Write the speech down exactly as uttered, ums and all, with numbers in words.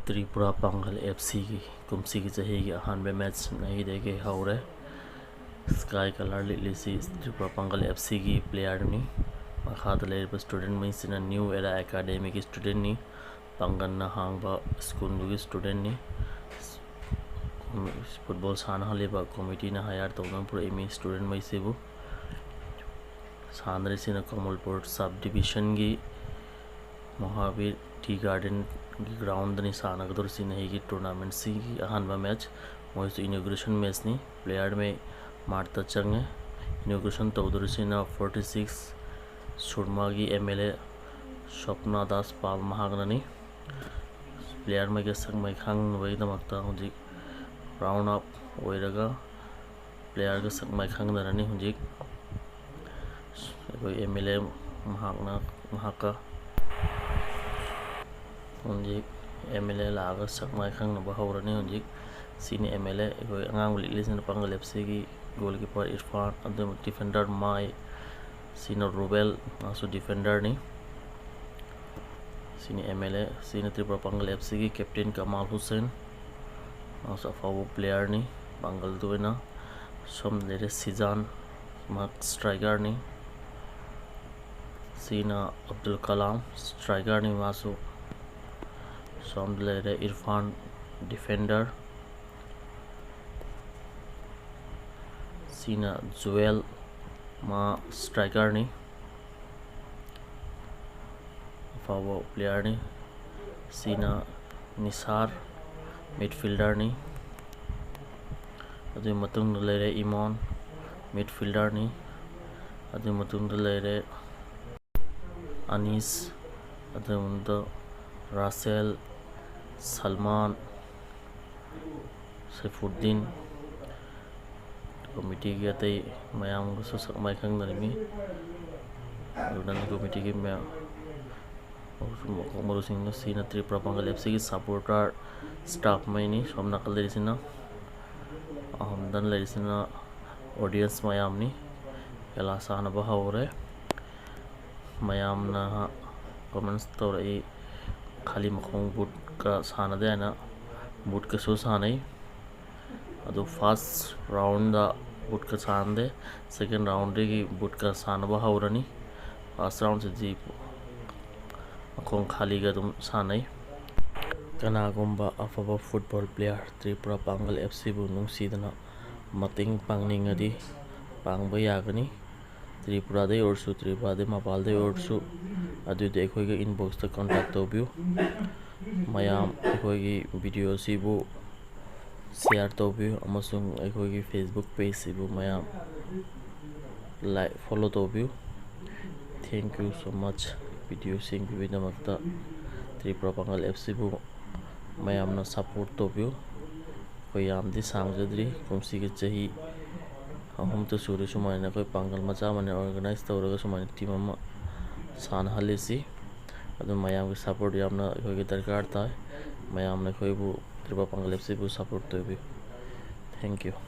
Tripura Pangal F ꯁꯤꯒꯤ ꯀꯨꯝꯁꯤꯒꯤ ꯆꯍꯤꯒꯤ ꯑꯍꯥꯟꯕ ꯃꯦꯠꯆ ꯅꯍꯤꯗꯒꯤ ꯍꯧꯔꯦ꯫ Sky colour ꯂꯤꯠꯂꯤꯁꯤ Tripura Pangal F ꯁꯤꯒꯤ ꯄ꯭ꯂꯦꯌꯔꯅꯤ꯫ ꯃꯈꯥꯗ ꯂꯩꯔꯤꯕ ꯁ꯭ꯇꯨꯗꯦꯟ ꯃꯩꯁꯤꯅ ꯅ꯭ꯌꯨ ꯑꯦꯔꯥ ꯑꯦꯀꯥꯗꯃꯤꯒꯤ ꯁ꯭ꯇꯨꯗꯦꯟꯅꯤ꯫ ꯄꯥꯡꯒꯜꯅ ꯍꯥꯡꯕ ꯁ꯭ꯀꯨꯜꯗꯨꯒꯤ ꯁ꯭ꯇꯨꯗꯦꯟꯅꯤ꯫ ꯐꯨꯠꯕꯣꯜ ꯁꯥꯟꯅꯍꯜꯂꯤꯕ ꯀꯣꯃꯤꯇꯤꯅ ꯍꯥꯌꯔ ꯇꯧꯗꯨꯅ ꯄꯨꯔꯛꯏꯃꯤ ꯁ꯭ꯇꯨꯗꯦꯟ ꯃꯩꯁꯤꯕꯨ꯫ ꯁꯥꯟꯅꯔꯤꯁꯤꯅ ꯀꯃꯜꯄꯨꯔ ꯁꯕ ꯗꯤꯕꯤꯖꯟꯒꯤ ꯃꯍꯥꯕꯤꯔ ꯇꯤ ꯒꯥꯔꯗꯦꯟꯒꯤ ꯒ꯭ꯔꯥꯎꯟꯗꯅꯤ ꯁꯥꯟꯅꯒꯗꯧꯔꯤꯁꯤ ꯅꯍꯤꯒꯤ ꯇꯣꯔꯅꯥꯃꯦꯟꯁꯤꯒꯤ ꯑꯍꯥꯟꯕ ꯃꯦꯠꯆ꯫ ꯃꯣꯏꯁꯨ ꯏꯅꯣꯒ꯭ꯔꯦꯁꯟ ꯃꯦꯠꯆꯅꯤ꯫ ꯄ꯭ꯂꯦꯌꯔ ꯃꯩ ꯃꯥꯔꯠꯇ ꯆꯪꯉꯦ꯫ ꯏꯅꯣꯒ꯭ꯔꯦꯁꯟ ꯇꯧꯗꯧꯔꯤꯁꯤꯅ forty six ꯁꯨꯔꯃꯥꯒꯤ M L A ꯁ꯭ꯋꯞꯅ Das Pal ꯃꯍꯥꯛꯅꯅꯤ꯫ Player ꯃꯩꯒ ꯁꯛ ꯃꯥꯏ ꯈꯪꯅꯕꯒꯤꯗꯃꯛꯇ ꯍꯧꯖꯤꯛ ꯔꯥꯎꯟ ꯑꯞ ꯑꯣꯏꯔꯒ ꯄ꯭ꯂꯦꯌꯔꯒ ꯁꯛ ꯃꯥꯏ ꯈꯪꯅꯔꯅꯤ꯫ ꯍꯧꯖꯤꯛ ꯑꯩꯈꯣꯏ ꯑꯦꯝ ꯑꯦꯜ ꯑꯦ ꯃꯍꯥꯛꯅ ꯃꯍꯥꯛꯀ ꯍꯧꯖꯤꯛ ꯑꯦꯝ ꯑꯦꯜ ꯑꯦ ꯂꯥꯛꯑꯒ ꯁꯛ ꯃꯥꯏ ꯈꯪꯅꯕ ꯍꯧꯔꯅꯤ꯫ ꯍꯧꯖꯤꯛ ꯁꯤꯅꯤ ꯑꯦꯝ ꯑꯦꯜ ꯑꯦ꯫ ꯑꯩꯈꯣꯏ ꯑꯉꯥꯡꯕ ꯂꯤꯠꯂꯤꯁꯤꯅ ꯄꯥꯡꯒꯜ ꯑꯦꯐ ꯁꯤꯒꯤ ꯒꯣꯜꯀꯤꯄꯔ ꯏꯔꯐꯥꯟ, ꯑꯗꯨꯒ ꯗꯤꯐꯦꯟꯗꯔ ꯃꯥꯏ, ꯁꯤꯅ ꯔꯨꯕꯦꯜ, ꯃꯥꯁꯨ ꯗꯤꯐꯦꯟꯗꯔꯅꯤ꯫ ꯁꯤꯅꯤ ꯑꯦꯝ ꯑꯦꯜ ꯑꯦ꯫ ꯁꯤꯅ ꯇ꯭ꯔꯤꯄꯨꯔꯥ ꯄꯥꯡꯒꯜ ꯑꯦꯐ ꯁꯤꯒꯤ ꯀꯦꯞꯇꯦꯟ ꯀꯃꯥꯜ ꯍꯨꯁꯦꯟ, ꯃꯥꯁꯨ ꯑꯐꯥꯎꯕ ꯄ꯭ꯂꯦꯌꯔꯅꯤ ꯄꯥꯡꯒꯜꯗ ꯑꯣꯏꯅ꯫ ꯁꯣꯝꯗ ꯂꯩꯔꯦ ꯁꯤꯖꯥꯟ, ꯃꯍꯥꯛ ꯁ꯭ꯇ꯭ꯔꯥꯏꯀꯔꯅꯤ꯫ ꯁꯤꯅ ꯑꯕꯗꯨꯜ ꯀꯂꯥꯝ, ꯁ꯭ꯇ꯭ꯔꯥꯏꯀꯔꯅꯤ ꯃꯥꯁꯨ꯫ ꯁꯣꯝꯗ ꯂꯩꯔꯦ ꯏꯔꯐꯥꯟ, ꯗꯤꯐꯦꯟꯗꯔ꯫ ꯁꯤꯅ ꯖꯨꯋꯦꯜ, ꯃꯥ ꯁ꯭ꯇ꯭ꯔꯥꯏꯀꯔꯅꯤ, ꯑꯐꯥꯎꯕ ꯄ꯭ꯂꯦꯌꯔꯅꯤ꯫ ꯁꯤꯅ ꯅꯤꯁꯥꯔ, ꯃꯤꯗꯐꯤꯜꯗꯔꯅꯤ꯫ ꯑꯗꯨꯒꯤ ꯃꯇꯨꯡꯗ ꯂꯩꯔꯦ ꯏꯃꯣꯟ, ꯃꯤꯗꯐꯤꯜꯗꯔꯅꯤ꯫ ꯑꯗꯨꯒꯤ ꯃꯇꯨꯡꯗ ꯂꯩꯔꯦ ꯑꯅꯤꯁ, ꯑꯗꯨꯒꯤ ꯃꯇꯨꯡꯗ ꯔꯥꯁꯦꯜ, ꯁꯜꯃꯥꯟ, ꯁꯩꯐꯨꯗꯤꯟ, ꯀꯣꯃꯤꯇꯤꯒꯤ ꯑꯇꯩ ꯃꯌꯥꯝꯒꯁꯨ ꯁꯛ ꯃꯥꯏ ꯈꯪꯅꯔꯤꯃꯤ꯫ ꯑꯗꯨꯅ ꯀꯣꯃꯤꯇꯤꯒꯤ ꯃꯌꯥꯝ ꯃꯀꯣꯛ ꯃꯔꯨꯁꯤꯡꯅ꯫ ꯁꯤꯅ ꯇ꯭ꯔꯤꯄꯨꯔꯥ ꯄꯥꯡꯒꯜ ꯑꯦꯐ ꯁꯤꯒꯤ ꯁꯄꯣꯔꯇꯔ ꯁ꯭ꯇꯥꯐ ꯃꯩꯅꯤ꯫ ꯁꯣꯝ ꯅꯥꯀꯟ ꯂꯩꯔꯤꯁꯤꯅ, ꯑꯍꯨꯝꯗ ꯂꯩꯔꯤꯁꯤꯅ ꯑꯣꯗꯤꯌꯦꯟꯁ ꯃꯌꯥꯝꯅꯤ꯫ ꯀꯦꯂꯥ ꯁꯥꯟꯅꯕ ꯍꯧꯔꯦ꯫ ꯃꯌꯥꯝꯅ ꯀꯃꯦꯟꯁ ꯇꯧꯔꯛꯏ, ꯈꯥꯂꯤ ꯃꯈꯣꯡ ꯕꯨꯠꯀ ꯁꯥꯟꯅꯗꯦ ꯍꯥꯏꯅ ꯕꯨꯠꯀꯁꯨ ꯁꯥꯟꯅꯩ꯫ ꯑꯗꯨ ꯐꯥꯔꯁ ꯔꯥꯎꯟꯗ ꯕꯨꯠꯀ ꯁꯥꯟꯅꯗꯦ, ꯁꯦꯀꯦꯟ ꯔꯥꯎꯟꯗꯒꯤ ꯕꯨꯠꯀ ꯁꯥꯟꯅꯕ ꯍꯧꯔꯅꯤ꯫ ꯐꯥꯔꯁ ꯔꯥꯎꯟꯁꯤꯗꯤ ꯃꯈꯣꯡ ꯈꯥꯂꯤꯒ ꯑꯗꯨꯝ ꯁꯥꯟꯅꯩ꯫ ꯀꯅꯥꯒꯨꯝꯕ ꯑꯐꯕ football player Tripura Pangal F ꯁꯤꯕꯨ ꯅꯨꯡꯁꯤꯗꯅ ꯃꯇꯦꯡ ꯄꯥꯡꯅꯤꯡꯉꯗꯤ ꯄꯥꯡꯕ ꯌꯥꯒꯅꯤ꯫ ꯇ꯭ꯔꯤꯄꯨꯔꯥꯗꯩ ꯑꯣꯏꯔꯁꯨ, ꯇ꯭ꯔꯤꯄꯨꯔꯥꯗꯩ ꯃꯄꯥꯜꯗꯩ ꯑꯣꯏꯔꯁꯨ, ꯑꯗꯨꯗꯤ ꯑꯩꯈꯣꯏꯒ ꯏꯟꯕꯣꯛꯁꯇ ꯀꯣꯟꯇꯦꯛ ꯇꯧꯕꯤꯌꯨ꯫ ꯃꯌꯥꯝ ꯑꯩꯈꯣꯏꯒꯤ ꯚꯤꯗꯤꯑꯣ ꯑꯁꯤꯕꯨ ꯁꯤꯌꯥꯔ ꯇꯧꯕꯤꯌꯨ ꯑꯃꯁꯨꯡ ꯑꯩꯈꯣꯏꯒꯤ ꯐꯦꯁꯕꯨꯛ ꯄꯦꯖꯁꯤꯕꯨ ꯃꯌꯥꯝ ꯂꯥꯏꯛ, ꯐꯣꯂꯣ ꯇꯧꯕꯤꯌꯨ꯫ Thank you so much video ꯁꯦꯝꯕꯤꯕꯒꯤꯗꯃꯛꯇ꯫ ꯇ꯭ꯔꯤꯄꯨꯔꯥ ꯄꯥꯡꯒꯜ ꯑꯦꯐ ꯁꯤꯕꯨ ꯃꯌꯥꯝꯅ ꯁꯞꯄꯣꯔꯠ ꯇꯧꯕꯤꯌꯨ꯫ ꯑꯩꯈꯣꯏ ꯌꯥꯝꯗꯤ ꯁꯥꯡꯖꯗ꯭ꯔꯤ, ꯀꯨꯝꯁꯤꯒꯤ ꯆꯍꯤ ꯑꯍꯨꯝꯇ ꯁꯨꯔꯦ ꯁꯨꯃꯥꯏꯅ ꯑꯩꯈꯣꯏ ꯄꯥꯡꯒꯜ ꯃꯆꯥ ꯑꯃꯅ ꯑꯣꯔꯒꯅꯥꯏꯖ ꯇꯧꯔꯒ ꯁꯨꯃꯥꯏꯅ ꯇꯤꯝ ꯑꯃ ꯁꯥꯟꯅꯍꯜꯂꯤꯁꯤ꯫ ꯑꯗꯨ ꯃꯌꯥꯝꯒꯤ ꯁꯞꯄꯣꯔꯠ ꯌꯥꯝꯅ ꯑꯩꯈꯣꯏꯒꯤ ꯗꯔꯀꯥꯔ ꯇꯥꯏ꯫ ꯃꯌꯥꯝꯅ ꯑꯩꯈꯣꯏꯕꯨ ꯇ꯭ꯔꯤꯄꯨꯔꯥ ꯄꯥꯡꯒꯜ ꯑꯦꯐ ꯁꯤꯕꯨ ꯁꯞꯄꯣꯔꯠ ꯇꯧꯕꯤꯌꯨ꯫ Thank you꯫